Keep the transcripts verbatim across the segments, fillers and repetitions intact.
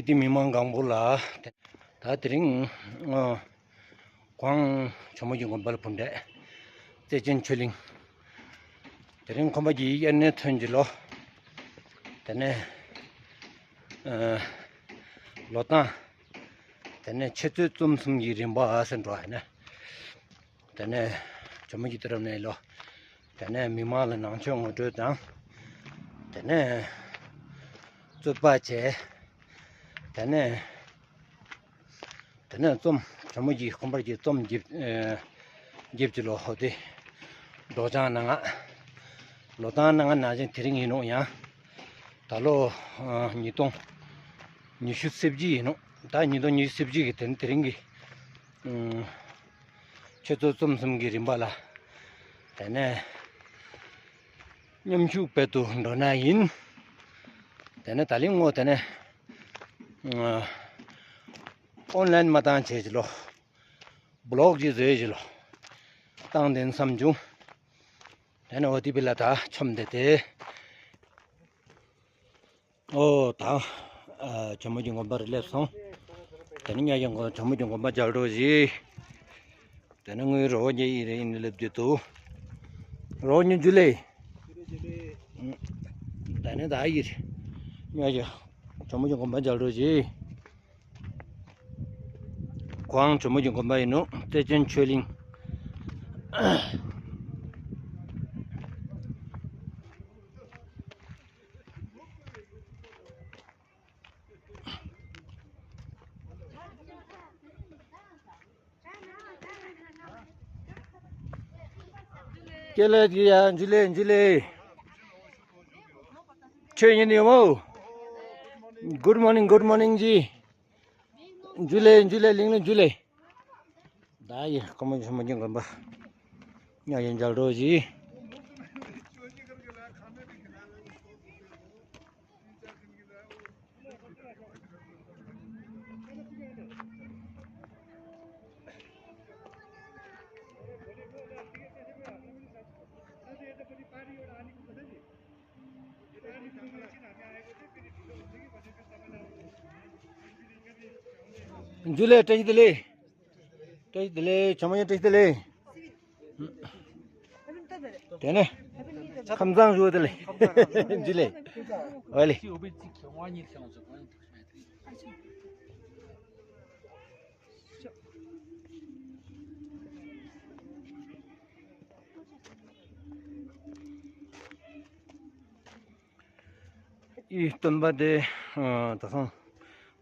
འདི་མི་མང་གང་པོ་ལ། ད་དེ་རིང་ཨ་གོང་ཇོ་མོ་གི་དགོན་པ་ལ་འབུལ་འདྲ། བརྩེ་ཆེན་ཆོས་གླིང་། དེ་རིང་ཁོམ་པ་གྱི་དབྱར་གནས་ཐོན་གྱི་ལོ། དེ་ནས་ཨ་ལོ་ཐང་། དེ་ནས་འཆད་རྩོད་རྩོམ་གསུམ་གྱི་རིམ་པ་ཟེར་འགྲོ་ཡ་ན། དེ་ནས་ཇོ་མོ་གི་དུས་རབས་ནས་ལོ། དེ་ནས་མི་མང་ལ་ནང་ཆོས་ངོ་སྤྲོད་དང་། དེ་ནས་རྩོད་པ་བྱས། དེ་ནས་དེ་ནས་རྩོམ་ཇོ་མོ་གི་ཁོམ་པར་གྱི་རྩོམ་རྒྱབ་ཨེ་རྒྱབ་ཀྱི་ལོ་ཧོ་དེ། སྒྲོག་སྦྱང་གནང་ང་། ལོ་ཐང་གནང་ང་ནང་བཞིན་དེ་རིང་ཡིན་ནོ་ཡང་། ད་ལོ་ཨ་ཉིས་སྟོང་ཉི་ཤུ་རྩ་བཞི་ཡིན་ནོ། ད་ཉིས་སྟོང་ཉི་ཤུ་རྩ་བཞི་གི་དེ་དེ་རིང་གི་ཨ་འཆད་རྩོད་རྩོམ་གསུམ་གྱི་རིམ་པ་ལ། དེ་ནས་མཉམ་ཞུགས་སྤེལ་དུ་འགྲོ་ན་ཡིན། དེ་ནས་ད་ལིང་ངོ་དེ་ནས་ཨ་ཨོན་ལན་མ་བཏང་བྱས་ཀྱི་ལོ། བློག་ཅིག་བཟོས་ཀྱི་ལོ། བཏང་དེ་བསམ་བྱུང་། དེ་ནས་ཨོ་ཏི་པི་ལ་ད་ཆོམ་དེ་དེ། ཨོ་ད་ཨ་ཇོ་མོ་གི་དགོན་པར་སླེབས་སོང་། དེ་ནས་ཉ་ཡང་གོ་ཇོ་མོ་གི་དགོན་པ་མཇལ་འགྲོ་ཞིག། དེ་ནས་ངའི་རོ་ཉེ་ཡི་རེ་ཡིན་སླེབས་དུས་དུ། རོ་ཉེ་འཇུ་ལེ། དེ་ནས་ད་ཡིར་ཉ་ཡང་ཇོ་མོ་གི་དགོན་པ་མཇལ་འགྲོ་ཞིག། གོང་ཇོ་མོ་གི་དགོན་པ་ཡིན་ནོ། བརྩེ་ཆེན་ཆོས་གླིང་། ཀྱེ་ལེ་ཀྱེ་ཡ་འཇུ་ལེ་འཇུ་ལེ། ཆོས་ཉན་ཡོང་མོ། Good morning, good morning ཇི། འཇུ་ལེ་འཇུ་ལེ་ལིང་ལིང་འཇུ་ལེ། ད་ཡི་ཁོ་མོ་ཆུ་མོ་ཅན་དགོན་པ། ཉ་ཡན་མཇལ་འགྲོ་ཞིག། འཇུ་ལེ་བཀྲ་ཤིས་བདེ་ལེགས། བཀྲ་ཤིས་བདེ་ལེགས། ཇོ་མོ་ཡང་བཀྲ་ཤིས་བདེ་ལེགས། དེ་ནས་ཁམས་བཟང་ཞུ་བ་བདེ་ལེགས། འཇུ་ལེ། ཨོ་ལེ། ཨི་སྟོན་པ་དེ་ཨ་ད་སང་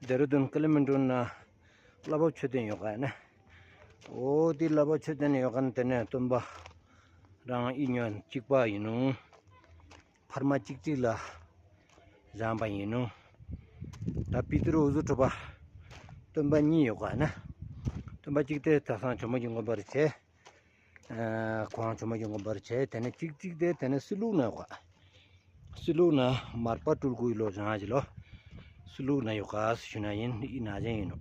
ལྡེ་ར་ལྡུན་ཀ་ལི་མན་གྲོན་ན་བླ་བབ་མཆོད་རྟེན་ཡོད་ག་ནི། འོ་དེ་བླ་བབ་མཆོད་རྟེན་ཡོད་ག་ནི། དེ་ནས་སྟོན་པ་རང་ཨི་ཉོན་གཅིག་པ་ཡིན་ནོ། འཕར་མ་གཅིག་གཅིག་ལ་བཞེངས་པ་ཡིན་ནོ། ད་པི་ཏི་རུ་འུ་ཟུ་གྲུ་པ་སྟོན་པ་གཉིས་ཡོད་ག་ནི། སྟོན་པ་གཅིག་དེ་ད་སང་ཇོ་མོ་གི་དགོན་པར་བྱས། ཨ་ཁོང་ཇོ་མོ་གི་དགོན་པར་བྱས། དེ་ནས་གཅིག་གཅིག་དེ་དེ་ནས་སི་ལུག་ན་ཡོད་ག། སི་ལུག་ན་མར་པ་སྤྲུལ་སྐུའི་ལོ་བཞེངས་ཀྱི་ལོ། སི་ལུག་ན་ཡོད་ག་ཞུ་ན་ཡིན། ཨི་ན་ཅན་ཡིན་ནོ།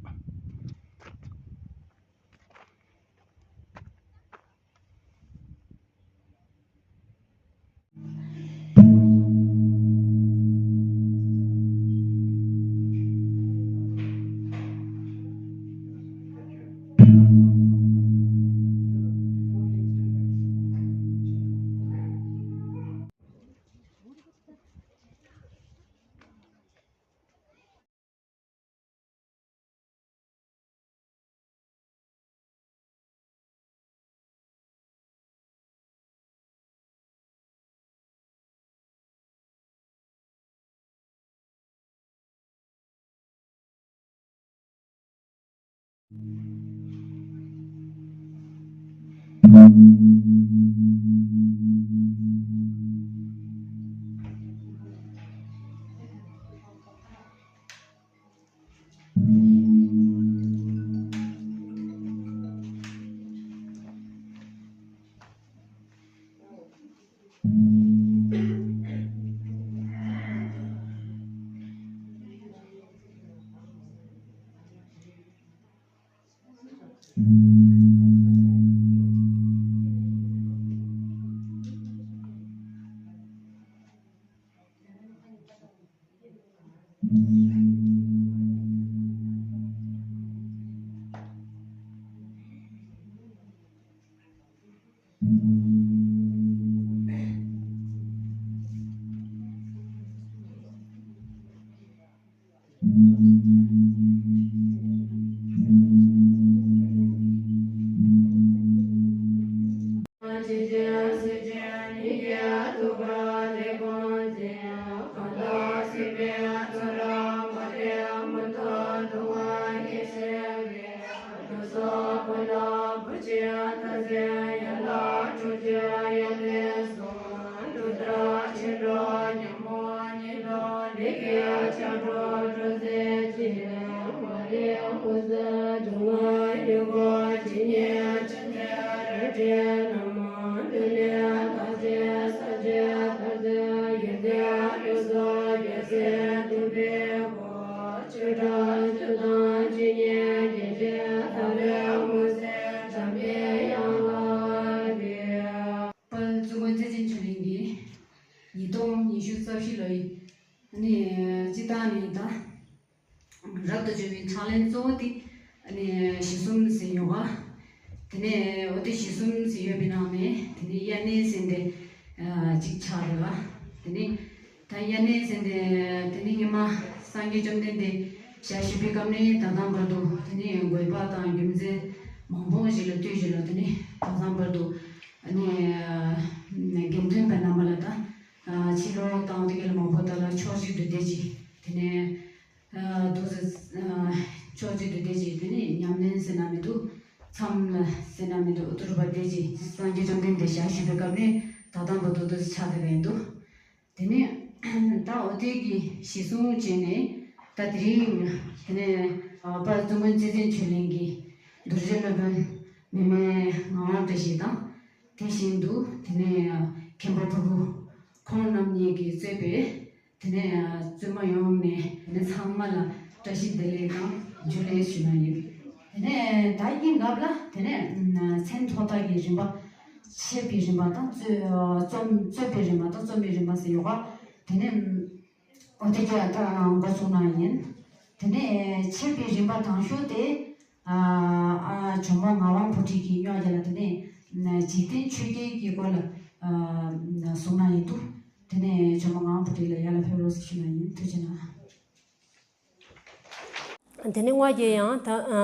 དཔལ་བཙུན་མ་བརྩེ་ཆེན་ཆོས་གླིང་གིས་ཉིས་སྟོང་ཉི་ཤུ་རྩ་བཞི་ལོའི་ནི་སྤྱི་བཏང་ནས་ད་རབ་ཏུ་བྱུང་བའི་ཕྱག་ལེན་གཙོ་བོ་དེ་ནི་གཞི་གསུམ་ཟེར་ཡོད་པ། དེ་ནས་འོ་དེ་གཞི་གསུམ་ཟེར་ཡོད་པའི་ནང་ནས་དེ་ནས་དབྱར་གནས་ཟེར་དེ་གཅིག་ཆགས་རེད་པ། དེ་ནས་ད་དབྱར་གནས་ཟེར་དེ་དེ་ནས་སྔོན་མ་སངས་རྒྱས་བཅོམ་ལྡན་འདས་ཞལ་བཞུགས་པའི་སྐབས་ནས་ད་ལྟ་བར་དུ་དེ་ནས་དགོས་པ་དང་རྒྱུ་མཚན་མང་པོ་ཞིག་ལ་ལྟོས་ཞིག་ལ་དེ་ནས་ད་ལྟ་བར་དུ་ནས་དགེ་འདུན་པ་རྣམ་པ་ལ་ད་ཕྱི་ལོགས་དང་དེ་ག་ལ་མང་པོ་དག་ལ་ཕྱོགས་བཞི་འདུ་སྡེ་གཅིག་དེ་ནས། ཨ་དུ་ཟེར་ཨ་ཕྱོགས་གཅིག་ཏུ་བསྡད་ཅིག་དེ་ནས་ཉམས་ལེན་ཟེར་ན་མི་འདུག་མཚམས་ལ་ཟེར་ན་མི་འདུག་ཨུ་ཏུ་རུ་པ་བསྡད་ཅིག་སངས་རྒྱས་བཅོམ་ལྡན་འདས་ཞལ་བཞུགས་པའི་སྐབས་ནས་ད་ལྟ་བར་དུ་དུ་ཆགས་བསྡད་པ་ཡིན་འདུག་དེ་ནས་ད་འོ་དེ་གི་གཞི་བཟུང་བྱས་ནས་ད་དེ་རིང་དེ་ནས་ཨ་དཔལ་བཙུན་མ་བརྩེ་ཆེན་ཆོས་གླིང་གི་རྡོ་རྗེ་སློབ་དཔོན་མི་མེད་ངག་དབང་བཀྲ་ཤིས་དང་དེ་བཞིན་དུ་དེ་ནས་མཁན་པོ་ཕུར་བུ་ཁོང་རྣམ་གཉིས་ཀྱིས་གཙོས་པའི། དེ་ནས་བཙུན་མ་ཡོངས་ནས་ནི་ཚང་མ་ལ་བཀྲ་ཤིས་བདེ་ལེགས་དང་འབྱོར་ལེགས་ཞུ་ན་ཡིན། དེ་ནས་ད་ཡིན་ལབ་ལ་དེ་ནས་མཚན་ཐོག་མཐའ་གི་རིམ་པ། མཆོད་པའི་རིམ་པ་དང་རྩོད་རྩོམ་རྩོད་པའི་རིམ་པ་དང་རྩོམ་པའི་རིམ་པ་ཟེར་ཡོད་པ། དེ་ནས་འོ་དེ་ག་ད་འགོ་ཚུགས་ན་ཡིན། དེ་ནས་མཆོད་པའི་རིམ་པ་དང་ཤོས་དེ། ཨ་ཨ་ཇོ་མོ་ངག་དབང་བུ་ཁྲིད་ཀྱིས་སྨྱོ་རྒྱ་ལ་དེ་ནས་འཇིག་རྟེན་ཆོས་བརྒྱད་ཀྱི་སྐོར་ལ་ཨ་གསུངས་ན་ཡིན་འདུག་དེ་ནས་ཇོ་མོ་ངག་དབང་བུ་ཁྲིད་ལ་ཡར་ལ་ཕེབས་རོགས་ཞེས་ཞུ་ན་ཡིན། ཐུགས་རྗེ་གནང་། དེ་ནས་སྔོན་གྱི་ཡང་ད་ཨ་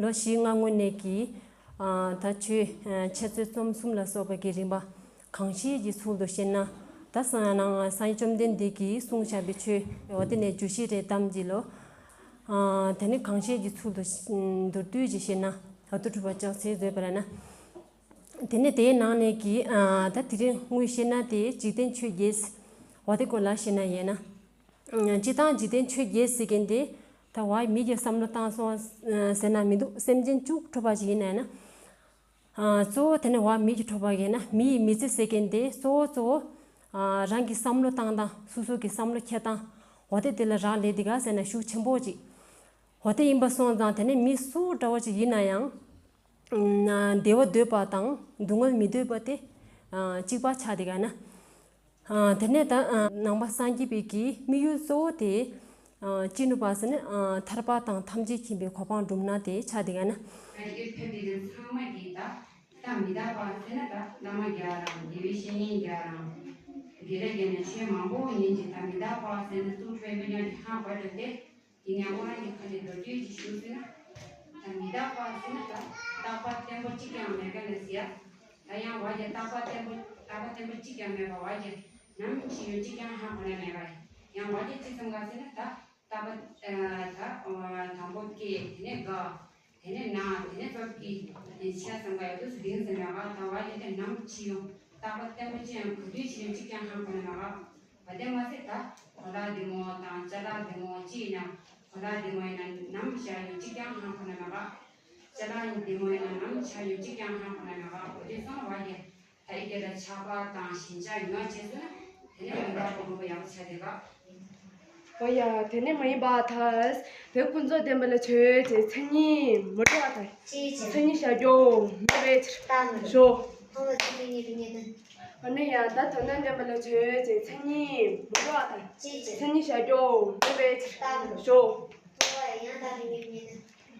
ལོ་བཞི་ལྔ་སྔོན་ནས་ཀྱི་ཨ་ད་ཆོས་ཨ་འཆད་རྩོད་རྩོམ་གསུམ་ལ་སོགས་པ་གི་རིམ་པ་གང་ཤེས་ཀྱི་ཚུལ་དུ་བཤད་ན། ད་སང་ནང་སངས་རྒྱས་བཅོམ་ལྡན་འདས་ཀྱིས་གསུངས་བཞག་པའི་ཆོས་འོ་དེ་ནས་རྒྱུད་བཞི་རེ་གདམས་ཀྱི་ལོ། ཨ་དེ་ནས་གང་ཤེས་ཀྱི་ཚུལ་དུ་མདོར་བསྡུས་ཀྱིས་བཤད་ན་ཨ་ཏུ་གྲུབ་པ་ལྕགས་ཚེ་བཟོས་པ་ལ་ན། དེ་ནས་དེའི་ནང་ནས་ཀྱི་ཨ་ད་དེ་རིང་དངོས་བཤད་ན་དེ་འཇིག་རྟེན་ཆོས་བརྒྱད། འོ་དེ་སྐོར་ལ་བཤད་ན་ཡིན་ན། སྤྱིར་བཏང་འཇིག་རྟེན་ཆོས་བརྒྱད་ཟེར་མཁན་དེ་ད་བ་མི་གི་བསམ་བློ་བཏང་སོང་ཟེར་ན་མི་འདུག་སེམས་ཅན་བཅུ་འཕྲོག་པ་ཞིག་ཡིན་ན་ཡིན་ན། གཙོ་བོ་དེ་ནི་བ་མི་གི་འཕྲོག་པ་ཡིན་ན་མི་ཡི་མི་ཚེ་ཟེར་མཁན་དེ་གཙོ་བོ་གཙོ་བོ་རང་གི་བསམ་བློ་བཏང་སྟངས་སོ་སོ་གི་བསམ་བློ་འཁྱེར་སྟངས་འོ་དེ་དེ་ལ་རག་ལས་དེ་ག་ཟེར་ན་ཤུགས་ཆེན་པོ་ཅིག་འོ་དེ་ཡིན་པ་སོང་ཙང་དེ་ནི་མི་སུ་འདྲ་བོ་ཅིག་ཡིན་ན་ཡང་བདེ་བ་འདོད་པ་དང་སྡུག་བསྔལ་མི་འདོད་པ་དེ་གཅིག་པ་ཆགས་དེ་ག་ན། དེ་ནས་ད་ནང་པ་སངས་རྒྱས་པའི་གི་དམིགས་ཡུལ་གཙོ་བོ་དེ་ཅི་ནུས་པ་ཟེར་ན་ཐར་པ་དང་ཐམས་ཅད་མཁྱེན་པའི་གོ་འཕང་སྒྲུབ་ན་དེ་ཆགས་དེ་ག་ན། ཡུལ་ཕེབས་པའི་རིང་ཚང་མ་གིས་ད་ད་མི་རྟག་པ་ཟེར་ན་ད་བླ་མ་རྒྱ་རང་དགེ་བའི་བཤེས་གཉེན་རྒྱ་རང་དགེ་ལས་རྒྱ་ནས་ཆོས་མང་པོ་ཉན་གྱི་ད་མི་རྟག་པ་ཟེར་ན་ཏུ་ཁྲོའི་མི་ཉག་གི་ཧང་བར་དུ་དེ། དེ་ནས་དབང་གི་ཁ་ནས་མདོར་བསྡུས་ཀྱི་ཞུ་ཟེར་ན། ད་མི་རྟག་པ་ཟེར་ན་ད་རྟག་པ་བརྟན་པོ་གཅིག་ཀྱང་མེད་མཁན་ལ་ཟེར་ཡ། ད་ཡང་བ་རྒྱ་རྟག་པ་བརྟན་པོ་རྟག་པ་བརྟན་པོ་གཅིག་ཀྱང་མེད་པ་བ་རྒྱ་ནམ་འཆི་ཡོང་གཅིག་ཀྱང་ཧ་གོ་ན་མེད་པ་ཡང་བ་རྒྱ་ཅི་ཙམ་ག་ཟེར་ན་ད་རྟག་པ་ད་དང་པོ་སྐྱེ་དེ་ནས་དགའ། དེ་ནས་ན་དེ་ནས་སྟོབས་ཀྱིས་དེ་ནས་ཆ་ཙམ་ག་ཡོད་དུས་སུ་རིང་ཟེར་མེད་པ་ད་བ་རྒྱ་དེ་ནམ་འཆི་ཡོང་རྟག་པ་བརྟན་པོ་ཅི་ཡང་ག་དུས་འཆི་ཡོང་གཅིག་ཀྱང་ཧ་གོ་ན་མེད་པ། བ་དེ་མ་ཟད་ད་གོ་ལ་བདེ་མོ་དང་ཅ་ལག་བདེ་མོ་ཅི་ཡིན་ན་གོ་ལ་བདེ་མོ་ཡིན་ན་ནམ་བཞག་ཡོད་གཅིག་ཀྱང་ཧང་གོ་ན་མ་ག་ཅ་ལག་ཡིན་བདེ་མོ་ཡིན་ན་ནམ་ཆ་ཡོད་གཅིག་ཀྱང་ཧང་གོ་ན་མ་ག་འོ་དེ་སོང་བ་ཡེ་ད་ཡི་གེ་ལ་ཆགས་པ་དང་ཞེན་ཆགས་ཡོང་བ་བྱས་སོང་ན་དེ་ནས་མི་འདྲ་པོ་རུ་པ་ཡག་པོ་ཆགས་བསྡད་ག་འོ་ཡ་དེ་ནས་མ་ཡིན་པ་ད་བོད་ཀུན་རྫོབ་བདེན་པ་ལ་ཆོས་ཅན་མཚན་ཉིད་མི་འདྲ་བ་དང་། ཅིའི་ཕྱིར། མཚན་ཉིད་བྱ་རྒྱུ་མེད་པའི་ཕྱིར། ལྟ་མི་རུང་། ཞོག་ཁོང་ལ་ཚིག་པའི་ཉེས་པའི་ཉེས་དོན། འོ་ན་ཡང་ད་དོན་དམ་བདེན་པ་ལ་ཆོས་ཅན་མཚན་ཉིད་མི་འདྲ་བ་དང་། ཅིའི་ཕྱིར། མཚན་ཉིད་བྱ་རྒྱུ་མེད་པའི་ཕྱིར། ལྟ་མི་རུང་། ཞོག་ཁོང་ལ་ཡང་དག་པའི་ཉེས་པའི་ཉེས་དོན།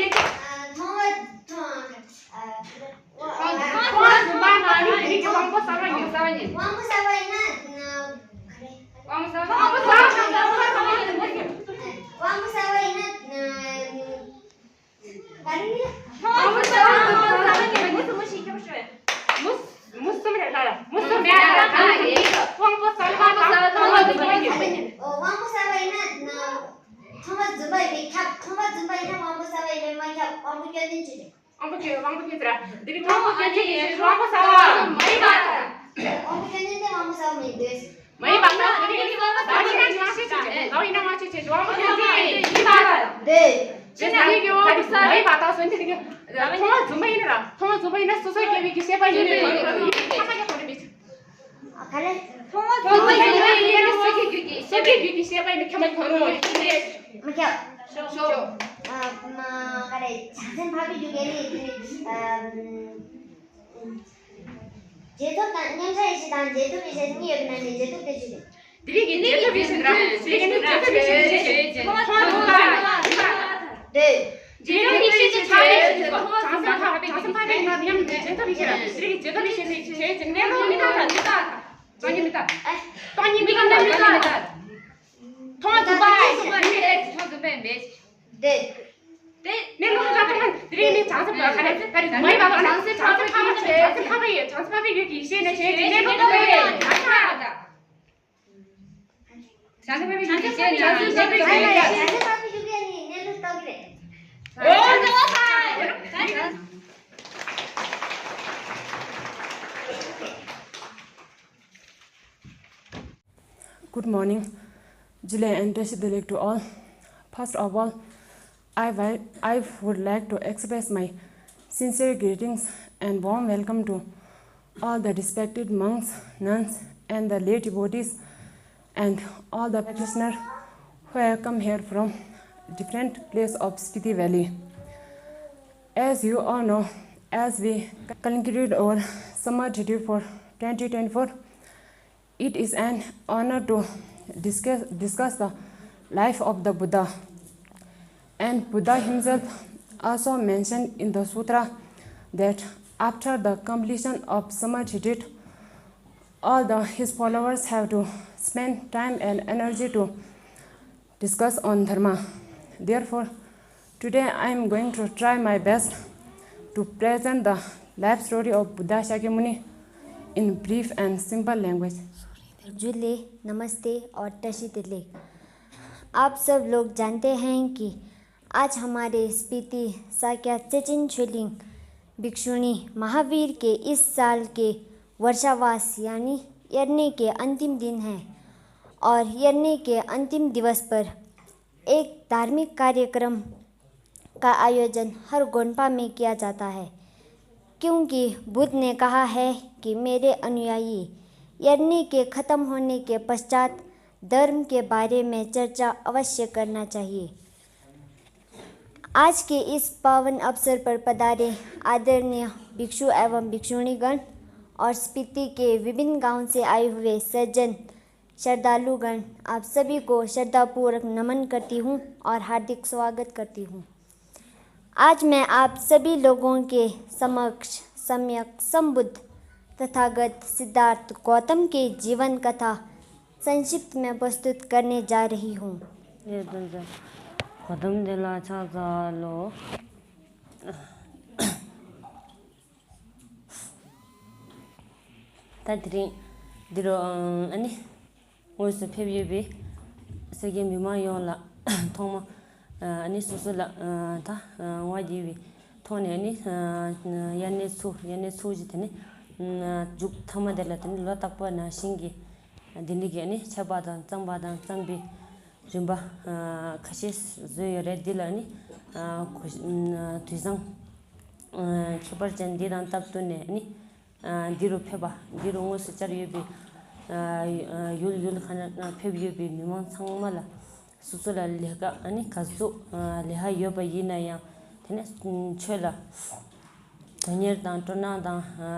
ཡིན། ཨ། མཐོང་བ་མཐོང་། ཨ། མཐོང་བ་རྫུན་པ་ན་ནི་དེ་ནི་དབང་པོ་གསལ་བ་ཡིན། གསལ་བ་ཡིན། དབང་པོ་གསལ་བ་ཡིན་ན། ཨ། ག་རེ། དབང་པོ་གསལ་བ། དབང་པོ་གསལ་བ་ཡིན་ན། ཨ། དབང་པོ་གསལ་བ་ཡིན་ན། ཨ། ག་རེ་ཡིན། དབང་པོ་གསལ་བ་ཡིན་ན། མུ་གསུམ་མུ་ཞིག་ཁྱབ་ཤོད། མུ་མུ་གསུམ་རེད་ལ། མུ་གསུམ་རེད་ལ། དབང་པོ་གསལ་བ་དང་མཐོང་བ་རྫུན་པ་ཡིན། ཨོ། དབང་པོ་གསལ་བ་ཡིན་ན། མཐོང་བ་རྫུན་པ་ཡིན་ན་ཁྱབ། མཐོང་བ་རྫུན་པ་ཡིན་ན་དབང་པོ་གསལ་བ་ཡིན་པས་མ་ཁྱབ། དབང་པོ་སྐྱོན་ཅན་ཅི་རེད། དབང་པོ་སྐྱོན། དབང་པོ་སྐྱོན་ཟེར་ར། འདི་ནི་དབང་པོ་སྐྱོན་ཅན་ཡིན་ཞེས་དབང་པོ་གསལ་བ་མ་ཡིན་པ། དབང་པོ་སྐྱོན་ཅན་དེ་དབང་པོ་གསལ་བ་མིན་འདོད། མ་ཡིན་པ་དང་། དེ་ནི་ད་ནི་ང་ཆོས་བྱེད་ཀྱི། ད་ཡིན་ན་ང་ཆོས་བྱེད་ཀྱི། དབང་པོ་སྐྱོན་ཅན་ཡིན་པ་འདོད། ཅེས་ན་ཡིག་ཡོད་ས་མའི་བ་དག་སོན་དེ་ཐོག་མ་རྫུན་མ་ཡིན་ན་ར། ཐོག་མ་རྫུན་མ་ཡིན་ན་སོ་སོའི་སྐྱེ་བའི་གི་ཤེས་པ་ཡིན་ནས་ཁ་ཁ་ཁ་ཁོ་རེ་མེད། ཨ་ག་ལེ། ཐོག་མ་ཐོག་མ་རྫུན་མ་ཡིན་ན་སོ་སོའི་རྒྱུད་ཀྱི་སོ་སོའི་རྒྱུད་ཀྱི་ཤེས་པ་ཡིན་ན་ཁྱོད་མ་ཁྱོད་རོ། མ་ཁྱབ། ཤོག་ཤོག་ཨ་མ་ག་ལེ། བྱང་སེམས་འཕགས་པའི་རྒྱུད་ཀྱི་ནི་དེ་ནི་ཨ། རྗེས་ཐོབ་དང་མཉམ་གཞག་ཡེ་ཤེས་དང་རྗེས་ཐོབ་ཡེ་ཤེས་གཉིས་ཡོད་པའི་ནང་ནས་རྗེས་ཐོབ་དེ་ཆོས་ཅན། དེ་རིང་གི་རྗེས་ཐོབ་ཡེ་ཤེས་ར། དེ་རིང་གི་རྗེས་ཐོབ་ཡེ་ཤེས་ཆོས་ཅན། ཐོག་མ་ཐོག་མ་འདོད། རྗེས་ཐོབ་ཡེ་ཤེས་ཆོས་ཅན། བྱང་སེམས་འཕགས་པའི་བྱང་སེམས་འཕགས་པའི་ནང་མཉམ་དུ་རྗེས་ཐོབ་ཡེ་ཤེས་ར། དེ་རིང་གི་རྗེས་ཐོབ་ཡེ་ཤེས་ཆོས་ཅན། གནས་ལུགས་མི་རྟག་དང་མི་རྟག་དང་། སྟོང་ཉིད་མི་རྟག་སྟོང་ཉིད་མི་རྟག་སྟོང་ཉིད་མི་རྟག་ཐོག་མ་རྫུན་པ་ཡིན་པས། ཐོག་མ་རྫུན་པ་ཡིན་པས། འདོད། དེ་ནས་ལོ་ལ་ཐོག་མ་དེ་རིང་ནི་བྱང་སེམས་པ་ག་རེ་ག་རེ་མ་ཡིན་པ་བྱང་སེམས་བྱང་སེམས་ཕ་མ་བྱང་སེམས་ཕ་མ་ཡི་བྱང་སེམས་ཕ་མ་ཡི་ཡོད་ཀྱི་ཤེས་ནས་ཤེས་ཀྱི་གནས་ལུགས་ལ་ཡོད་ཡོད་ཡོད་ཡོད། བྱང་སེམས་ཕ་མ་ཡི་ཤེས་ནས་ཡང་ཤེས་ཀྱི་ཡོད་ཡོད། བྱང་སེམས་ཕ་མ་ཡི་ཡོད་ཀྱི་གནས་ལུགས་ལྟ་གི་རེད། འོ་ན་ད། Good morning, Julie and Tashi Delek to all. First of all, I, wi- I would like to express my sincere greetings and warm welcome to all the respected monks, nuns, and the lay devotees, and all the practitioners who have come here from different places of Spiti Valley. As you all know, as we conclude our summer retreat for twenty twenty-four, it is an honor to discuss, discuss the life of the Buddha. And Buddha himself also mentioned in the sutra that after the completion of summer retreat, all the his followers have to spend time and energy to discuss on Dharma. Therefore, today I am going to try my best to present the life story of Buddha Shakyamuni in brief and simple language. जुले, नमस्ते और तशी तिलक। आप सब लोग जानते हैं कि आज हमारे स्पीति साक्या चेचिन छुलिंग भिक्षुणी महावीर के इस साल के वर्षावास यानी यरने के अंतिम दिन है और यरने के अंतिम दिवस पर एक धार्मिक कार्यक्रम का आयोजन हर गोंपा में किया जाता है, क्योंकि बुद्ध ने कहा है कि मेरे अनुयायी यरने के खत्म होने के पश्चात धर्म के बारे में चर्चा अवश्य करना चाहिए। आज के इस पावन अवसर पर पधारे आदरणीय भिक्षु एवं भिक्षुणीगण और स्पीति के विभिन्न गांव से आए हुए सज्जन श्रद्धालुगण, आप सभी को श्रद्धापूर्वक नमन करती हूँ और हार्दिक स्वागत करती हूँ। आज मैं आप सभी लोगों के समक्ष सम्यक संबुद्ध तथागत सिद्धार्थ गौतम के जीवन कथा संक्षिप्त में प्रस्तुत करने जा रही हूँ। ཡེ་དོན་ཚན། གོ་ཏམ་དེ་ལ་ཕྱག་འཚལ་ལོ། ད་དེ་རིང་འདི་རུ་ཨ་ནི་དངོས་སུ་ཕེབས་ཡོད་པའི་ས་སྐྱའི་མི་མང་ཡོངས་ལ་ཐོག་མ་ཨ་ནི་སོ་སོ་ལ་ད་ང་རྒྱལ་བའི་ཐོག་ནས་ཨ་ནི་དབྱར་གནས་ཚུགས་དབྱར་གནས་ཚུགས་ཀྱི་དེ་ནི་མཇུག་མཐའ་མ་དེ་ལ་དེ་ནི་ལོ་རྟག་པར་ནང་བཞིན་གྱི་འདི་འདྲ་གི་ཨ་ནི་ཆད་པ་དང་གཙང་པ་དང་གཙང་པའི་རིམ་པ་ཁ་ཤས་བཟོས་ཡོད་རེད། འདི་ལ་ནི་གོ་དུས་བཟང་ཁྱད་པར་ཅན་འདི་དང་སྟབས་བསྟུན་ནས་ནི་འདི་རུ་ཕེབས་པ་འདི་རུ་དངོས་སུ་བཅར་ཡོད་པའི་ཡུལ་ཡུལ་ཁག་ནས་ཕེབས་ཡོད་པའི་མི་མང་ཚང་མ་ལ་སོ་སོ་ལ་ལས་ཀ་ཨ་ནི་ག་ཚོད་ལས་ཀ་ཡོད་པ་ཡིན་ན་ཡང་དེ་ནས་ཆོས་ལ་དོན་གཉེར་དང་སྤྲོ་སྣང་དང་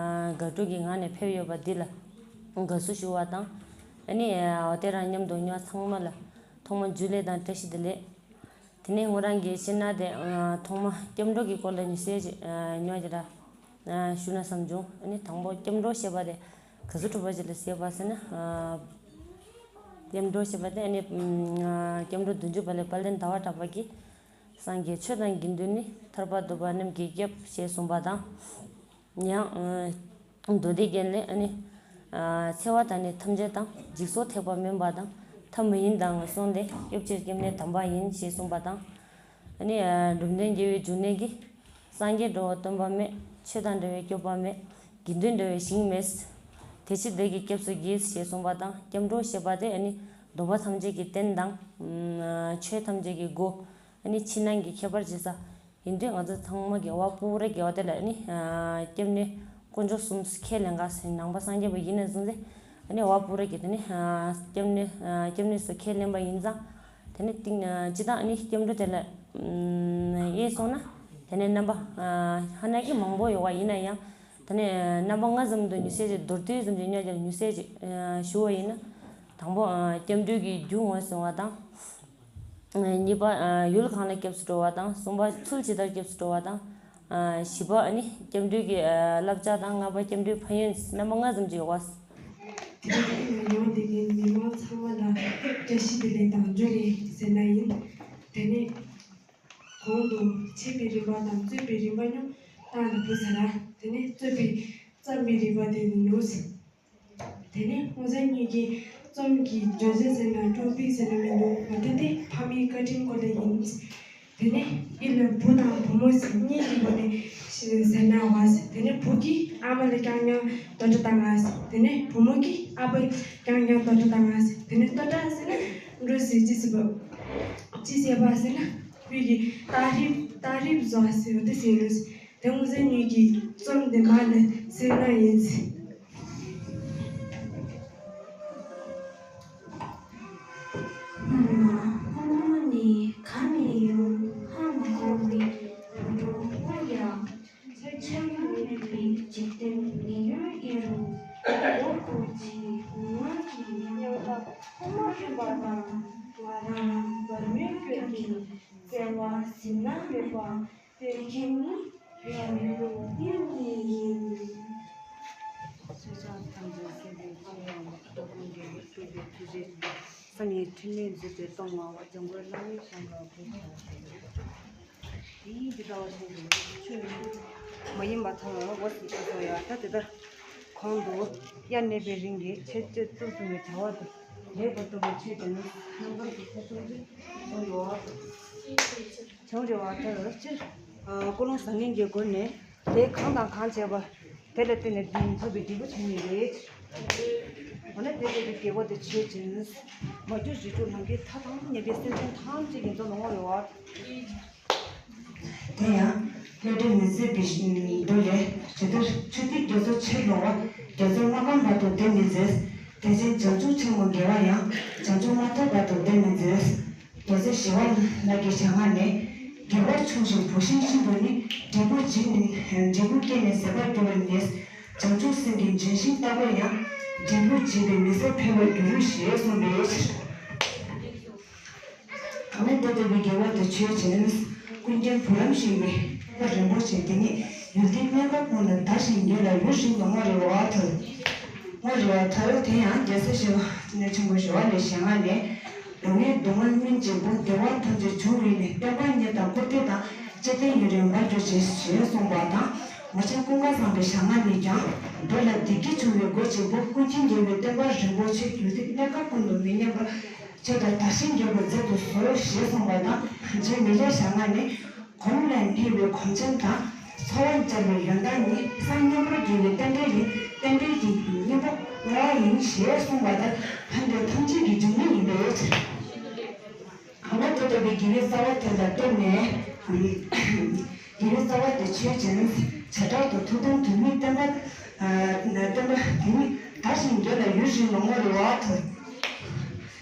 དགའ་སྤྲོ་གི་ངང་ནས་ཕེབས་ཡོད་པ་འདི་ལ་དགའ་བསུ་ཞུ་བ་དང་། ཨ་ནི་འོ་དེ་རང་མཉམ་དུ་ཉོ་ཚང་མ་ལ་ཐོག་མ་ཇུ་ལེ་དང་བཀྲ་ཤིས་བདེ་ལེགས། དེ་ནས་ང་རང་གི་ཤེས་ན་དེ་ཐོག་མ་སྐྱབས་འགྲོ་གི་སྐོར་ལ་ཉི་ཤུ་ཅིག་ཉོ་རྒྱུ་ལ་ཞུ་ན་བསམ་བྱུང་། ཨ་ནི་དང་པོ་སྐྱབས་འགྲོ་ཞེས་པ་དེ་ག་ཚོད་གྲུབ་པ་ཅིག་ལ་ཟེར་བ་ཟེར་ན། སྐྱབས་འགྲོ་ཞེས་པ་དེ་ཨ་ནི་སྐྱབས་འགྲོ་བདུན་ཅུ་པ་ལས་དཔལ་ལྡན་ཟླ་བ་གྲགས་པ་གིས་སངས་རྒྱས་ཆོས་དང་དགེ་འདུན་ནི། ཐར་པ་ཐོབ་པ་རྣམས་ཀྱི་སྐྱབས་ཞེས་གསུངས་པ་དང་། ཡང་། མདོ་སྡེ་རྒྱན་ལས་ཨ་ནི། འཚེ་བ་དང་ནི་ཐམས་ཅད་དང་། འཇིགས་སོགས་ཐེག་པ་དམན་པ་དང་། ཐབས་མ་ཡིན་དང་ངན་སོང་ལས། སྐྱོབ་ཕྱིར་སྐྱབས་གནས་དམ་པ་ཡིན། ཞེས་གསུངས་པ་དང་། ཨ་ནི། འགྲོ་དོན་རྒྱལ་བའི་འབྱུང་གནས་ཀྱི། སངས་རྒྱས་འགྲོ་བ་སྟོན་པ་མེད། ཆོས་དང་འབྲེལ་བའི་སྐྱོབ་པ་མེད། དགེ་འདུན་འབྲེལ་བའི་ཞིང་མེད། དེ་ཕྱིར་བདག་གིས་སྐྱབས་སུ་བགྱི། ཞེས་གསུངས་པ་དང་། སྐྱབས་འགྲོ་ཞེས་པ་དེ་ཨ་ནི་སྡོམ་པ་ཐམས་ཅད་ཀྱི་རྟེན་དང་། ཆོས་ཐམས་ཅད་ཀྱི་སྒོ། ཨ་ནི་ཕྱི་ནང་གི་ཁྱད་པར་འབྱེད་ས་ཡིན་དུས། ང་ཚོ་ཚང་མ་གི་ཝ་པུ་ར་གི་ཝ་དེ་ལ་ཨ་ནི་སྐྱབས་གནས་དཀོན་མཆོག་གསུམ་ཁས་ལེན་ག་ཟེར། ནང་པ་སངས་རྒྱས་པ་ཡིན་ན་བཟུང་སྟེ། ཨ་ནི་ཝ་པུ་ར་གི་དེ་ནི་སྐྱབས་གནས་སྐྱབས་གནས་སུ་ཁས་ལེན་པ་ཡིན་ཙང་། དེ་ནི་ཏིང་སྤྱི་བཏང་ཨ་ནི་སྐྱབས་འགྲོ་དེ་ལ་དབྱེ་སོང་ན། དེ་ནི་རྣམ་པ་ཧ་ན་གི་མང་པོ་ཡོད་པ་ཡིན་ན་ཡང་། དེ་ནི་རྣམ་པ་ལྔ་ཙམ་དུ་མྱུལ་ས་ཅིག་མདོར་བསྡུས་ཙམ་ཅིག་ཉག་ཅིག་མྱུལ་ས་ཅིག་ཞུ་བ་ཡིན་ན། དང་པོ་སྐྱབས་འགྲོའི་གི་རྒྱུ་ངོས་ཟིན་པ་དང་། གཉིས་པ། ཡུལ་གང་ལ་སྐྱབས་སུ་འགྲོ་བ་དང་། གསུམ་པ། ཚུལ་ཇི་ལྟར་སྐྱབས་སུ་འགྲོ་བ་དང་། བཞི་པ། ཨ་ནི་སྐྱབས་འགྲོའི་གི་བསླབ་བྱ་དང་། ལྔ་པ། སྐྱབས་འགྲོའི་ཕན་ཡོན། རྣམ་པ་ལྔ་ཙམ་ཅིག་ཡོད་པ། དེ་རིང་ཡོང་བསྡད་མཁན་མི་མང་ཚང་མ་ལ་བཀྲ་ཤིས་བདེ་ལེགས་དང་ཇུ་ལེ་ཟེར་ན་ཡིན། དེ་ནས་གོང་དུ་འཆད་པའི་རིམ་པ་དང་རྩོད་པའི་རིམ་པ་རྙོག་བཏང་ནས་བུ་ཟ་ར། དེ་ནས་རྩོད་པའི་རྩོམ་པའི་རིམ་པ་དེ་ནོར། དེ་ནས་སྔོ་ཚལ་གཉིས་ཀྱི་རྩོམ་གྱི་བརྗོད་བྱ་ཟེར་ན་ཀྲོ་པིག་ཟེར་ན་མི་འདུག་པ། དེ་དེ་ཕ་མའི་བཀའ་དྲིན་སྐོར་ལ་ཡིན། དེ་ནས་ཨི་ལ་བུ་དང་བུ་མོ་ཟེར་གཉིས་ཀྱི་སྒོ་ནས་ཟེར་ན་བ། དེ་ནས་བུ་གིས་ཨ་མ་ལ་རྐྱང་རྐྱང་བསྟོད་སྒྲ་བཏང་ང་། དེ་ནས་བུ་མོ་གིས་ཨ་ཕ་རྐྱང་རྐྱང་བསྟོད་སྒྲ་བཏང་ང་། དེ་ནས་བསྟོད་སྒྲ་ཟེར་ན་འགྲོ་ཟེར་ཅི་ཟེར་བ། ཅི་ཟེར་བ་ཟེར་ན་བུ་གི་རྟགས་རིས་རྟགས་རིས་བཟོ་ཟེར་བ་དེ་ཟེར་ནོ། དེ་སྔོ་ཚལ་གཉིས་ཀྱི་རྩོམ་དེ་མར་ནས་གཟིགས་ན་ཡིན། སྔོན་མ་སྔོན་མ་ནས་ག་ནས་ཡོང་ཧ་མ་གོ་བའི་བུ་ཕྲུག་སྔོ་ཡང་། ཆ་ཡང་མེད་པའི་འཇིག་རྟེན་མི་ཡུལ་ཨེ་རུ། འོ་སྐོར་གྱི་ངུ་ངག་གི་ཉམས་ལ་ཁོ་མ་རིག་པ་དང་། ང་རང་བར་མའི་སྐྱོན་གྱིས་བཙལ་བ་ཟིན་ན་མེད་པ། དེ་ཁྱེད་ནི་ཡང་ཡུལ་ལུང་གཡུལ་ནས་ཡིན། ཆོས་སྐྱོང་ཐམས་ཅད་མཁྱེན་པའི་ཆོས་དབྱིངས་ལ། སྟོབས་ཀུན་གྱི་སྤྲུལ་པའི་ཐུགས་རྗེ་ཅན། བསམ་ཡས་འཁྲུལ་མེད་མཛད་པའི་སྟོང་བ་བ། འཇམ་མགོན་བླ་མའི་ཞབས་ལ་གུས་ཕྱག་འཚལ། དེའི་འདི་ལྟ་བ་ཞིག་ཆོས་མ་ཡིན་པ་ཐལ་བ་ཟེར་ཅེས་སོགས་ཡང་ད་དེ་ལྟར་གོང་དུ་དབྱར་གནས་པའི་རིང་གི་ཆོས་སྤྱོད་གཙོར་བཟུང་བའི་བྱ་བ་དེ་ལེགས་པར་རྟོགས་པའི་ཆོས་ཀྱང་རྣམ་པར་གྱུར་པ་ཐམས་ཅད་གསུངས་ཡོད། བྱུང་རེ་བ་ལྟར་སྤྱིར་ཀུན་སློང་བཟང་ངན་གྱི་སྒོ་ནས་དེ་གང་དང་གང་བྱས་པ་དེ་ལ་བརྟེན་ནས་དེ་ཉིད་ཐོབ་པའི་འབྲས་བུ་བྱུང་ནི་རེད། འོ་ན་དེ་ལྟ་བུའི་དགེ་བ་དེ་ཆོས་ཅན། མ་གྱུར་རིགས་དྲུག་ལམ་གྱི་མཐའ་དང་མཉམ་པའི་སེམས་ཅན་ཐམས་ཅད་ཀྱི་དོན་ལ་བསྔོ་རེ་བ། དེ་ཡང་བློ་གྲོས་མི་ཟད་པའི་མདོ་ལས། ཇི་ལྟར་ཆུ་ཐིགས་རྒྱ་མཚོ་ཆེར་ལོངས་པ། རྒྱ་མཚོ་མ་སྐམ་བར་དུ་བདེ་མི་མཛོད། དེ་བཞིན་བྱང་ཆུབ་ཆེན་མོ་དགེ་བ་ཡང་། བྱང་ཆུབ་མ་ཐོབ་བར་དུ་བདེ་མི་མཛོད། རྒྱལ་སྲས་ཞི་བ་ལྷ་གི་ཞལ་སྔ་ནས། དགེ་བ་ཆུང་ཞིང་བུད་ཤིང་བཞིན་དུ་ནི། འབྲས་བུ་བརྗིད་ནི་འབྲས་བུ་སྐྱེས་ནས་ཟད་པར་འགྱུར་བའི་མེད། བྱང་ཆུབ་སེམས་ཀྱི་ལྗོན་ཤིང་ལྟ་བུར་ཡང་། འབྲས་བུ་བརྗིད་པའི་མི་ཟད་འཕེལ་བར་འགྱུར་ཞེས་གསུངས་པའི་ཕྱིར། ཨ་ནི་དེ་ལྟ་བུའི་དགེ་བ་དེ་ཆོས་ཅན། ཀུན་མཁྱེན་བུ་རམ་ཤིང་གི་རིན་པོ་ཆེ་དེ་ཉིད་ཡུལ་དེའི་གནས་སྐབས་ཀུན་ལ་དར་ཞིང་རྒྱས་ལ་ཡུན་རིང་དུ་བསྔོ་རེ་བ་ཐལ། བསྔོ་རེ་བ་ཐལ། དེ་ཡང་རྒྱལ་སྲས་ཞི་བ་ཆེན་པོ་ཞི་བ་ལྷའི་ཞལ་སྔ་ནས། ལོ་ལྔའི་སྡུག་བསྔལ་སྨིན་ཅིང་འབུངས། བདེ་བ་ཐམས་ཅད་འབྱུང་བའི་གནས། སྟོན་པ་ཉིད་དང་བཀུར་སྟི་དང་། ཅི་སྟེ་ཡུན་རིང་བར་གྱུར་ཅིག་ཞེས་གསུངས་པ་དང་། ངོར་ཆེན་ཀུན་དགའ་བཟང་པོའི་ཞལ་སྔ་ནས་ཀྱང་། མདོ་ལ་བདེ་སྐྱིད་འབྱུང་བའི་སྒོ་གཅིག་པུ། ཀུན་མཁྱེན་རྒྱལ་བའི་བསྟན་པ་རིན་པོ་ཆེ། ཡུལ་དེའི་གནས་སྐབས་ཀུན་ཏུ་མི་ཉམས་པར། ཆེ་བསྟོད་དར་ཞིང་རྒྱས་པར་མཛད་དུ་གསོལ་ཞེས་གསུངས་པ་དང་། རྗེ་མི་ལའི་ཞལ་སྔ་ནས། གོམས་ལ་སྙི་བའི་གོམས་ཆེན་དང་། འཚོ་བར་སྦྱར་བའི་ཡོན་བདག་ཉིད། སངས་རྒྱས་པར་འགྱུར་བའི་རྟེན་འབྲེལ་ཡིན། རྟེན་འབྲེལ་གྱི་སྙིང་པོ་བསྔོ་བ་ཡིན་ཞེས་གསུངས་པ་ལྟར་ཕན་བདེ་ཐམས་ཅད་ཀྱི་འབྱུང་གནས་ཡིན་པའི་ཕྱིར། གང་ལ་དེ་ལྟ་བུའི་དགེ་བའི་རྩ་བ་དེ་ལ་བརྟེན་ནས། དགེ་བའི་རྩ་བ་དེ་ཆོས་ཅན། བྱེ་བྲག་ཏུ་ཐུགས་དམ་དུས་མིན་བསྟན་པ། བསྟན་པ་དེ་ཉིད་དར་ཞིང་རྒྱས་ལ་ཡུན་རིང་དུ་བསྔོ་རེ་བ་ཐལ།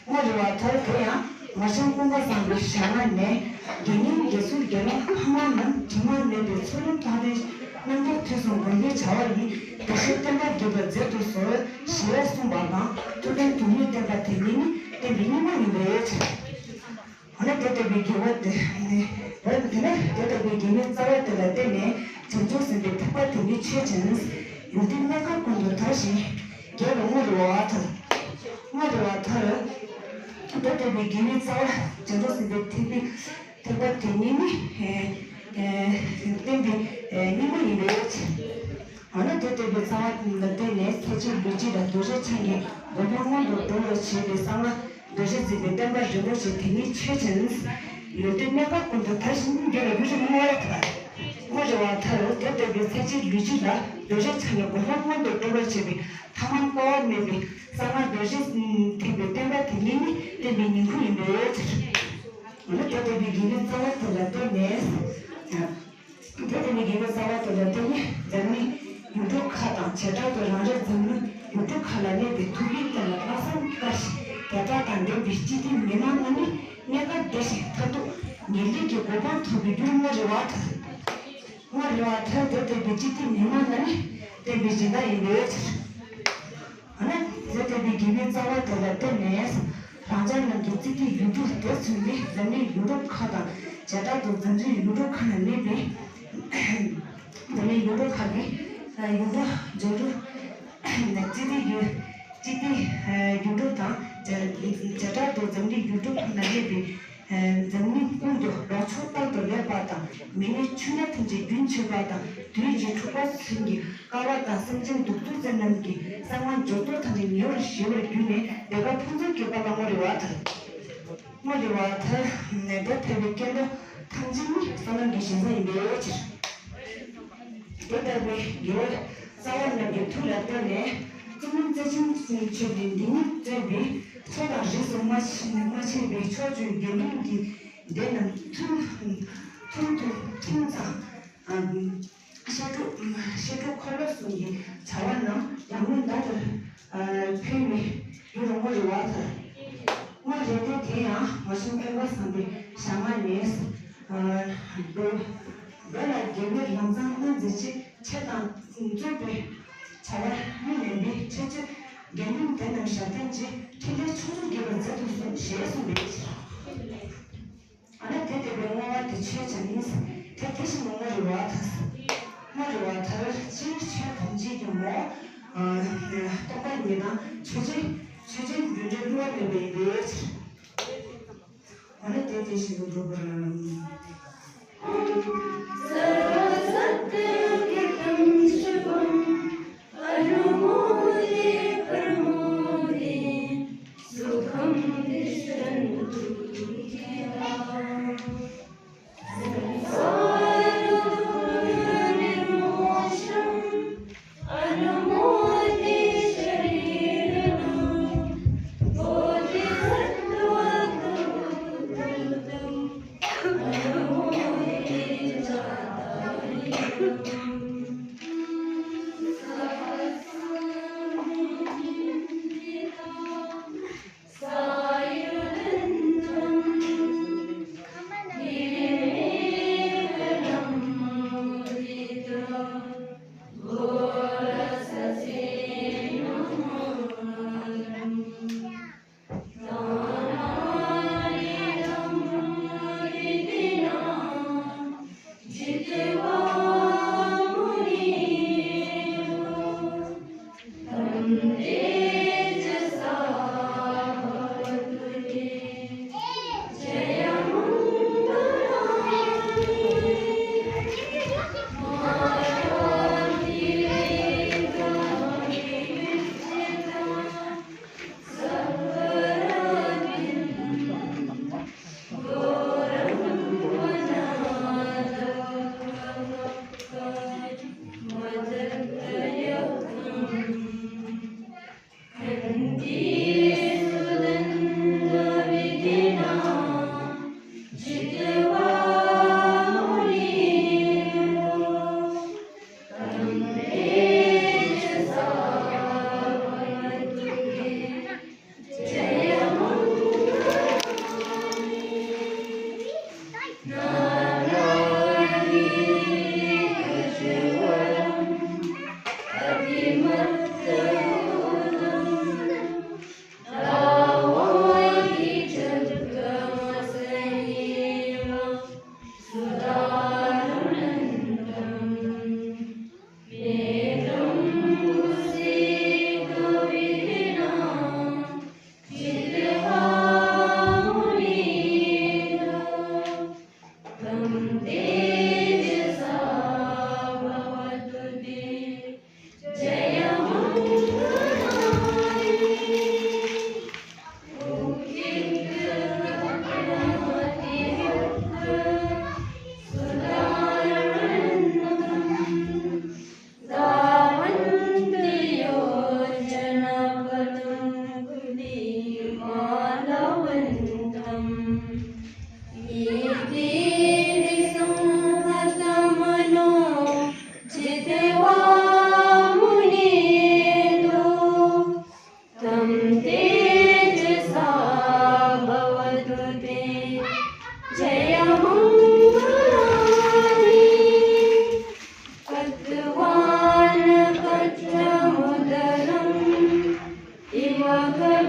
བསྔོ་རེ་བ་ཐལ། དེ་ཡང་ངོར་ཆེན་ཀུན་དགའ་བཟང་པོའི་ཞལ་སྔ་ནས། དགེ་བསྙེན་དགེ་ཚུལ་དགེ་སློང་ཕ་མ་རྣམས། དྲི་མ་མེད་པའི་ཚུལ་ཁྲིམས་དང་ལྡན། རྣམ་དག་ཐོས་བསམ་སྒོམ་པའི་བྱ་བ་ཡིས། བདེ་གཤེགས་བསྟན་པ་རྒྱས་པར་མཛད་དུ་གསོལ་ཞེས་གསུངས་པ་དང་། ཐུགས་དམ་དུས་མིན་བསྟན་པ་དེ་ཉིད་ནི། བསྟན་པའི་སྙིང་པོ་ཡིན་པའི་ཕྱིར། འོ་ན་དེ་ལྟ་བུའི་དགེ་བ་དེ་ནི། འོ་དེ་ནི་དེ་ལྟ་བུའི་དགེ་བའི་རྩ་བ་དེ་ལ་བརྟེན་ནས་བྱང་ཆུབ་སེམས་དཔའི་ཐེག་པ་དེ་ཉིད་ཆོས་ཅན། ཡུལ་དེའི་གནས་སྐབས་ཀུན་ཏུ་དར་ཞིང་རྒྱས་པར་བསྔོ་རེ་བ་ཐལ། བསྔོ་རེ་བ་ཐལ། དེ་ལྟ་བུའི་དགེ་བའི་རྩ་བ་བྱང་ཆུབ་སེམས་དཔའི་ཐེག་པའི་ཐེག་པ་དེ་ཉིད་ནི། ཨེ་ཨེ་བསྟན་པའི་ཨེ་སྙིང་པོ་ཡིན་པའི་ཕྱིར། འོ་ན་དེ་ལྟ་བུའི་རྩ་བ་ལ་བརྟེན་ནས་ཚེ་གཅིག་ལུས་གཅིག་ལ་གདུལ་བྱ་ཆ་གཉིས་འགོག་པ་སྔོན་དུ་འགྲོ་བར་བྱེད་པའི་གསང་སྔགས་རྡོ་རྗེ་འཛིན་པའི་བསྟན་པ་རིན་པོ་ཆེ་དེ་ཉིད་ཆོས་ཅན། ཡུལ་དེའི་གནས་སྐབས་ཀུན་ཏུ་དར་ཞིང་རྒྱས་ལ་ཡུན་རིང་བསྔོ་བ་ཐལ། བསྔོ་རེ་བ་ཐལ། དེ་ལྟ་བུའི་ཚེ་གཅིག་ལུས་གཅིག་ལ་གདུལ་བྱ་ཆ་གཉིས་འགོག་པ་སྔོན་དུ་འགྲོ་བར་བྱེད་པའི་ཐ་མལ་སྤོང་བ་མེད་པའི་གསང་སྔགས་རྡོ་རྗེ་ཐེག་པའི་བསྟན་པ་དེ་ཉིད་ནི་བསྟན་པའི་སྙིང་པོ་ཡིན་པའི་ཕྱིར། འོ་ན་དེ་ལྟ་བུའི་དགེ་བའི་རྩ་བ་དེ་ལ་བརྟེན་ནས། དེ་ལྟ་བུའི་དགེ་བའི་རྩ་བ་དེ་ལ་བརྟེན་ནས་འཛམ་གླིང་ཡུལ་གྲུ་ཁག་དང་བྱེ་བྲག་ཏུ་རང་རེ་འཛམ་གླིང་ཡུལ་གྲུ་ཁག་ལ་གནས་པའི་ཐུགས་ཀྱི་དོན་ལ་ལྷག་བསམ་དཀར་ཞིང་དད་པ་དང་ལྡན་པའི་སྤྱི་མཐུན་མི་མང་རྣམས་ནི་གནས་སྐབས་བདེ་ཞིང་མཐར་ཐུག་ངེས་ལེགས་ཀྱི་གོ་འཕང་ཐོབ་པའི་རྒྱུར་བསྔོ་རེ་བ་དང་། བསྔོ་རེ་བ་དང་དེ་ལྟ་བུའི་སྤྱི་མཐུན་མི་མང་རྣམས་ནི་བསྟན་པའི་སྦྱིན་བདག་ཡིན་པའི་ཕྱིར། འོ་ན་དེ་ལྟ་བུའི་དགེ་བའི་རྩ་བ་དེ་ལ་བརྟེན་ནས་རང་ཅག་རྣམས་ཀྱི་སྤྱི་མཐུན་ཡུལ་གྲུ་དེ་ཚུད་ནས་འཛམ་གླིང་ཡུལ་གྲུ་ཁག་དང་བྱེ་བྲག་ཏུ་འཛམ་གླིང་ཡུལ་གྲུ་ཁག་ན་གནས་པའི་འཛམ་གླིང་ཡུལ་གྲུ་ཁག་གི་ཡུལ་གྲུ་འབྱོར་གྲུ་སྤྱི་མཐུན་ཡུལ་སྤྱི་མཐུན་ཡུལ་གྲུ་དང་བྱེ་བྲག་ཏུ་འཛམ་གླིང་ཡུལ་གྲུ་ཁག་ན་གནས་པའི། འཛམ་གླིང་ཀུན་ཏུ་ལོ་ཕྱོགས་རྟག་ཏུ་ལེགས་པ་དང་། མི་ནད་ཕྱུགས་ནད་ཐམས་ཅད་རྒྱུན་ཆད་པ་དང་། དུས་ཀྱི་འཁྲུག་པ་སེམས་ཀྱི་དཀའ་བ་དང་། སེམས་ཅན་གདུག་རྩུབ་ཅན་རྣམས་ཀྱི་གསང་བ་འབྱོར་ཚོགས་ཐམས་ཅད་ཉེ་བར་ཞི་བར་གྱུར་ནས་བདེ་དགའ་ཕུན་སུམ་ཚོགས་པ་ལ་བསྔོ་རེ་བ་དང་། བསྔོ་རེ་བ་དང་། དེ་ཕལ་པའི་སྐྱེ་འགྲོ་ཐམས་ཅད་ནི་བསོད་ནམས་ཀྱི་ཞིང་ས་ཡིན་པའི་ཕྱིར། དེ་ལྟ་བུའི་དགེ་བའི་རྩ་བ་རྣམས་ཀྱི་མཐུ་ལ་བརྟེན་ནས་བཙུན་མོ་རྩེ་ཆེན་མཆོད་པའི་འདི་ཉིད་གཙོས་པའི་མཚོ་དང་རིས་སུ་མ་ཆད་མ་ཆད་པའི་ཕྱོགས་བཅུའི་དགེ་འདུན་གྱི་སྡེ་རྣམས་ཐུན་ཐུན་དུ་ཐིམ་ཙམ། བཤད་སྒྲུབ་བཤད་སྒྲུབ་འཁོར་ལོ་གསུམ་གྱི་བྱ་བ་རྣམས་ཡང་སྔོན་ཟླ་ལྟར་འཕེལ་བའི་རྒྱུར་བསྔོ་རེ་བ་དང་། སྔོན་རེ་ལྟོས་དེ་ཡང་མ་བྱུང་སྟོན་པ་བསམ་པའི་ཞལ་སྔ་ནས། རྡོ་རྡོ་ལ་རྒྱལ་བའི་ལམ་བཟང་སྣ་མཛེས་ཆེ། ཆེ་དང་རྩོད་པའི་བྱ་བ་མི་ལེན་པའི་ཆེ་ཆེ་དགེ་འདུན་དེ་རྣམས་ཞབས་བརྟན་གྱིས་ཕྲིན་ལས་ཕྱོགས་བཅུར་རྒྱས་པར་མཛད་དུ་གསོལ་ཞེས་གསུངས་པའི་ཕྱིར། ཨ་ནི་དེ་ལྟ་བུའི་བསྔོ་བ་དེ་ཆོས་ཀྱང་ཡིན། དེ་དེ་བཞིན་དུ་བསྔོ་རེ་བ་དང་། བསྔོ་རེ་བ་དང་སྤྱིར་ཆོས་ཐམས་ཅད་ཀྱི་ངོ་བོ། སྟོང་པ་ཉིད་དང་ཆོས་ཅན། ཆོས་ཅན་རྒྱུ་འབྲས་བསླུ་བ་མེད་པ་ཡིན་པའི་ཕྱིར། འོ་ན་དེ་དེ་བཞིན་དུ་འགྲུབ་པར། सर्वसत्त्वयुक्तं शिवम् अनुमोदे प्रमोदे सुखं तिष्ठन्तु नित्याः। संसारनिर्मोक्षम् अनुमोदे शरीरिणम्। बोधिसत्त्वगुणोद्भूतम् अनुमोदे चातारिणम्।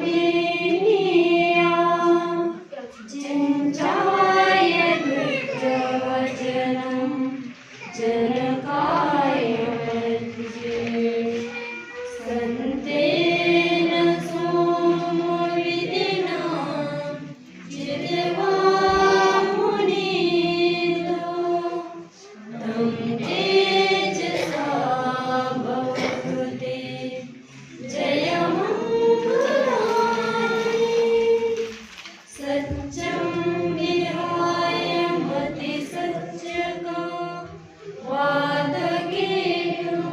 विनया चिन्ताय दुष्टवचनं जनकाय मध्ये। सन्तेन सोमो विधिना जित्वा मुनीन्द्रो तं तेजसा भवतु ते जयमङ्गलानि। सच्चं विहाय मतिसच्चकां वादकेतुं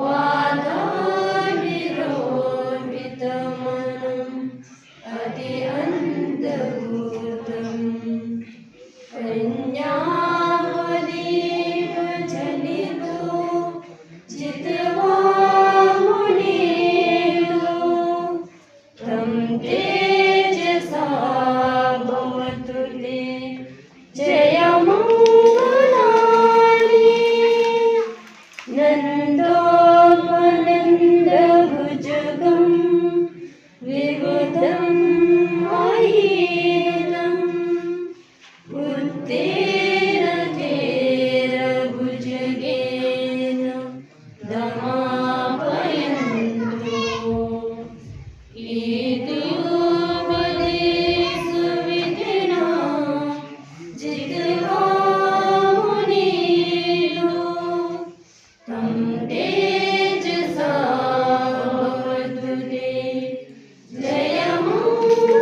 वादाभिरोपितमनम् अत्यन्तभूतम्। कन्यावलीव जनितो जित्वा मुनीन्द्रो तं तेजसा भवतु ते जयमङ्गलानि। नन्दोपनन्दभुजगं विबुधं महीयम्। पुत्तेन थेरभुजगेन दमापयन्तो। इत्युपदेशविधिना जित्वा मुनीन्द्रो तं तेजसा भवतु ते जयमङ्गलानि।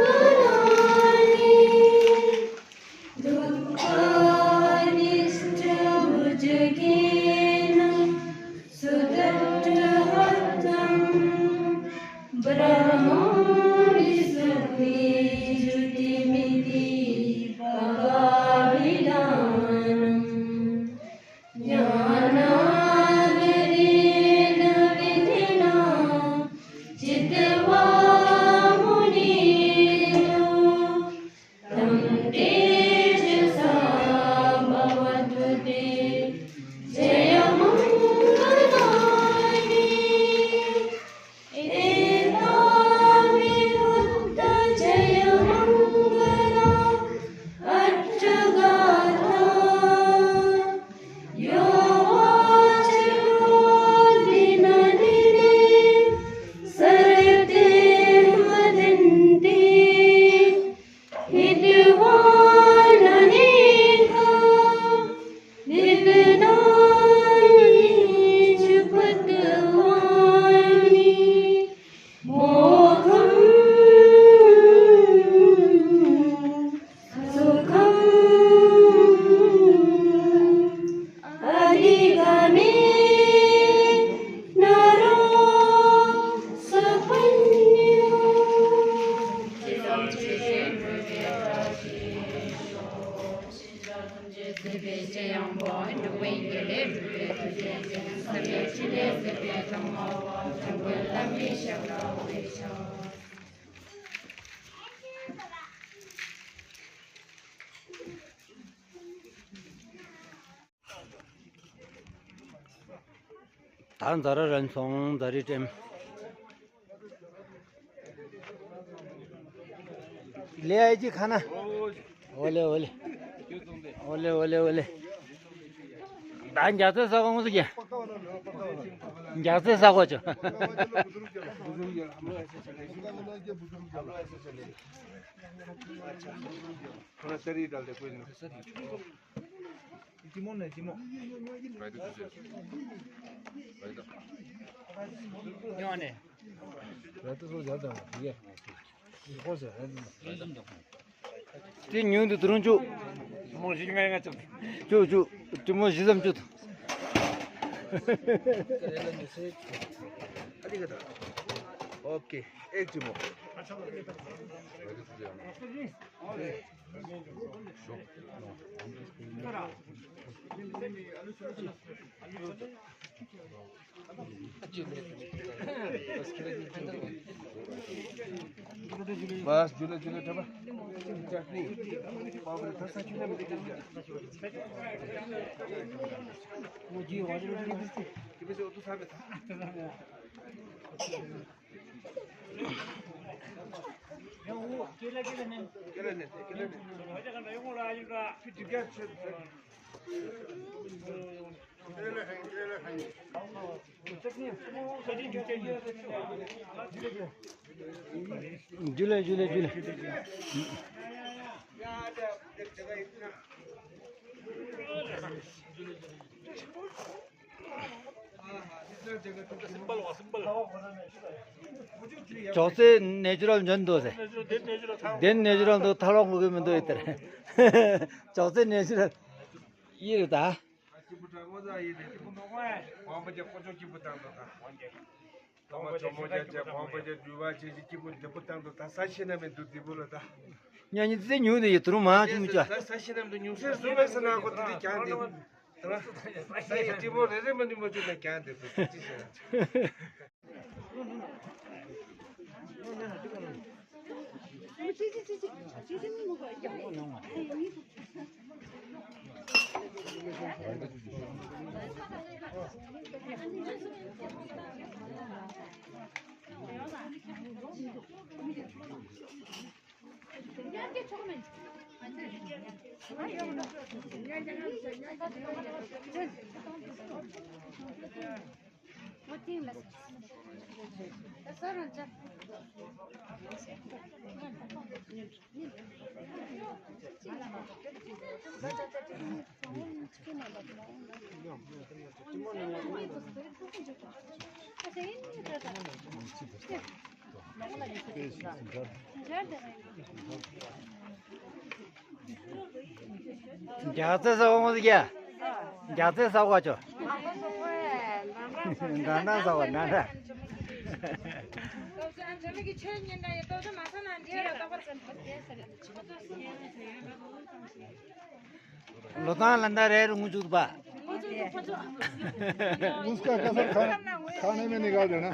दुःखानिष्टभुजगेन सुदट्टहट्टं ब्रह्मादिसुखीजुतिमिति पगाभिधानम्। ज्ञानागरेण विधिना जित्वा मुनीन्द्रो तं तेजसा भवतु ते जयमङ्गलानि। एतानि बुद्धजयमङ्गल अट्टगाथा। यो वाचको दिनदिने सरते मदन्ते हितवाननेका विघ्नानि चुपत्वानि मोघं सुखं अधिगमे नरो सुपन्यो। ད་འཛའ་ར་རན་སོང་འཛའ་རི་ཀྲེམ། ལེ་ཨའི་ཅི་ཁ་ན། ཨོ་ལེ་ཨོ་ལེ། ཨོ་ལེ་ཨོ་ལེ་ཨོ་ལེ། ད་རྒྱ་ཚད་ས་གོ་ངོ་སུ་གྱ། རྒྱ་ཚད་ས་གོ་ཆོ། ཁོ་ན་ས་རི་དྲལ་ཏེ་ཁོས་ནི། ཏི་མོ་ནས་ཏི་མོ། ཉོ་ནས། ར་ཏི་སོ་ཡར་དང་ཡེ། ཧོ་ཟེར་ར་ཏི་མོ། དེ་ཉུང་དུ་དུ་རུང་བཅུ། ཏི་མོ་བཞི་ལྔ་ལྔ་བཅུ། བཅུ་བཅུ། ཏི་མོ་བཞི་ཙམ་བཅུ། ཨ་ཏི་ག་ད། ཨོ་ཀེ། ཨེག་ཏི་མོ། बस जुले जुले ठबा। चटनी पापड़ी थोड़ा सा चूल्हे में लेकर जा। वो जी वाटर बॉटल कितनी थी? कितने से वो तो साहब था। ཇུ་ལེ་ཇུ་ལེ་ཇུ་ལེ། ཅོག་ཙེ་ནེ་ཅུ་རལ་འཇོན་འདུག་ཟེར། འདི་ནེ་ཅུ་རལ་འདུག་ཐར་ལོག་དགོས་ཀྱི་མི་འདུག་ཡོད་དེར། ཅོག་ཙེ་ནེ་ཅུ་རལ་ཡིན་རེད་ད། སྐྱིད་པོ་དྲག་མོ་ཟ་ཡིན་རེད། སྐྱིད་པོ་མ་གོ་ཨེ། ཝང་པ་ཅན་ཀོ་ཅོ་སྐྱིད་པོ་བཏང་འདུག་ད། ཐོག་མ་ཇོ་མོ་རྒྱ་ཅན་ཝང་པ་ཅན་འགྲུལ་པ་ཅན་ཞིག་སྐྱིད་པོ་བདེ་པོ་བཏང་འདུག་ད་ས་ཤི་ན་མི་འདུག་བདེ་པོ་ལ་ད། ཉ་ཉི་ཙེ་ཉུང་དེ་ཡི་དུ་རུ་མ་ཅུ་མི་ཅ། ས་ས་ཤི་ན་མི་འདུག་ཉུང་སེར་བཟོ་བས་ས་ན་ཁོ་དེ་དེ་ཀྱང་དེ། ད་ས་ཡི་སྐྱིད་པོ་རེ་རེ་མ་ནི་མ་ཅུ་ན་ཀྱང་དེ་དེ་ཅི་ཟེར། རྒྱ་ཚ་ས་འོང་ཟིག་ཡ། རྒྱ་ཚ་ས་གོ་ཅོ། འདྲ་འདྲ་ས་གོ་འདྲ་འདྲ། ལོ་ཐང་ལ་འདའ་རེ་རུ་ངུ་བཅུག་པ། उसका कसम खा- खाने में निकाल देना।